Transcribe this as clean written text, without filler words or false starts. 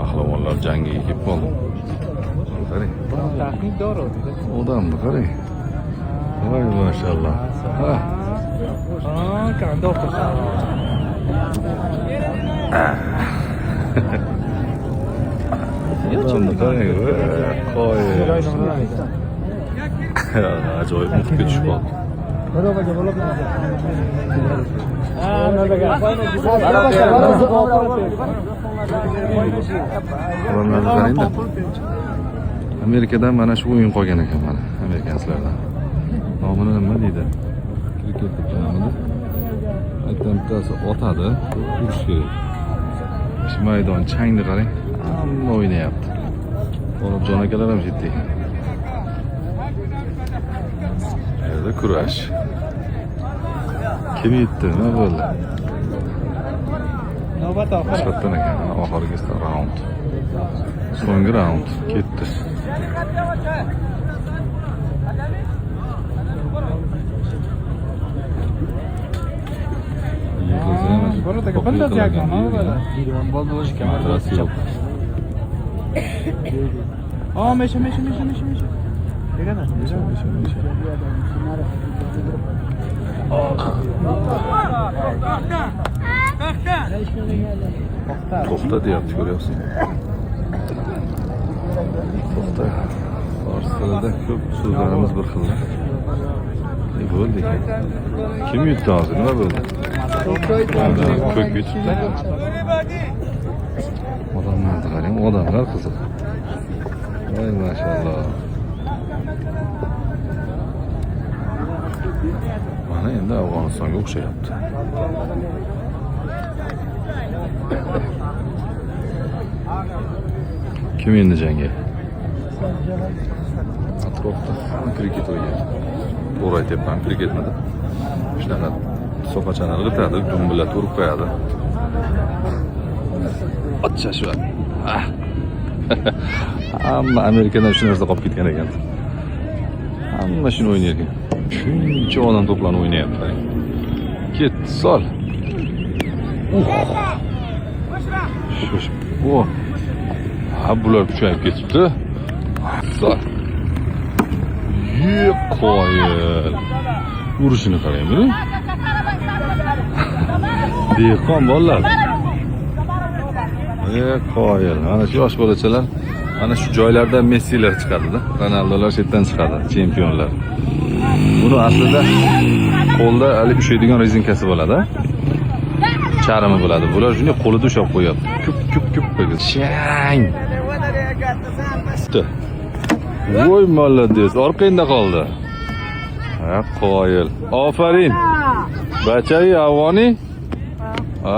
Pahlavonlar jangiga kelib qoldi. Qarang. Texnik doğru. Odamni qarang. Voy mashalloh. Ha. Aa, kanda Odamni qarang. Voy, qoyil. Ajoyib muhitga tushib qoldi. Odamlarni qarangda. Amerikadan mana shu o'yin qolgan ekan mana amerikanslardan. Nomini nima deydi? Kriket deb. Aytdan bittasi otadi, urish kerak. Shu maydon changni qarang, hamma o'ynayapti. Tolibjon akalar ham shu yerda ekan. Bu yerda kurash. Kim yetdi? Nima bo'ldi? Navbat oxiri. Boshqatdan ekan, oxirgi raund. So'nggi raund ketdi. Yiqilsa ham shu Burada to'p bitta yiqilgan. yakon, Matrasi yo'q. Aa, meşe meşe meşe meşe meşe. Mesha, mesha, mesha. To'xta deyapti, ko'ryapsizmi? To'xta. Fors tilida ko'p so'zlarimiz bir xil. Ne bo'ldi ekan? Kim yutdi hozir? Nima bo'ldi? Ko'k yutibdi. Odamlarni qarang, odamlar qiziq. Voy mashalloh. Mana endi Afg'onistonga o'xshayapti. Kim endi jangga? Atrofda hamma kriket o'ynayapti. To'g'ri aytyapman, kriketmidi? Shunaqa so'qachani irg'itadi, dumbillatib urib qo'yadi. Otcha shu. Ah. Hamma Amerikadan shu narsa qolib ketgan ekan. Hamma shuni o'ynar ekan. Shuncha odam to'planib o'ynayapti. Qarang. Ketdi, sol. Uh. Shu. O. Ha, bular kuchayib ketibdi. Sol. Ye qoyil. Urishini qarang buni. Dehqon bolalar. E qoyil. Mana shu yosh bolachalar, mana shu joylardan Messilar chiqadi-da. Ronaldolar shu yerdan chiqadi, chempionlar. Buni aslida qo'lda hali ushlaydigan rezinkasi bo'ladi. Charmi bo'ladi. Bular shunday qo'lida ushlab qo'yapti. Kup kup kup qo'ygan. Shang. Voy молодец, orqangda qoldi. Ha, qoyil. Ofarin. Bachayi afg'oniy. Ha.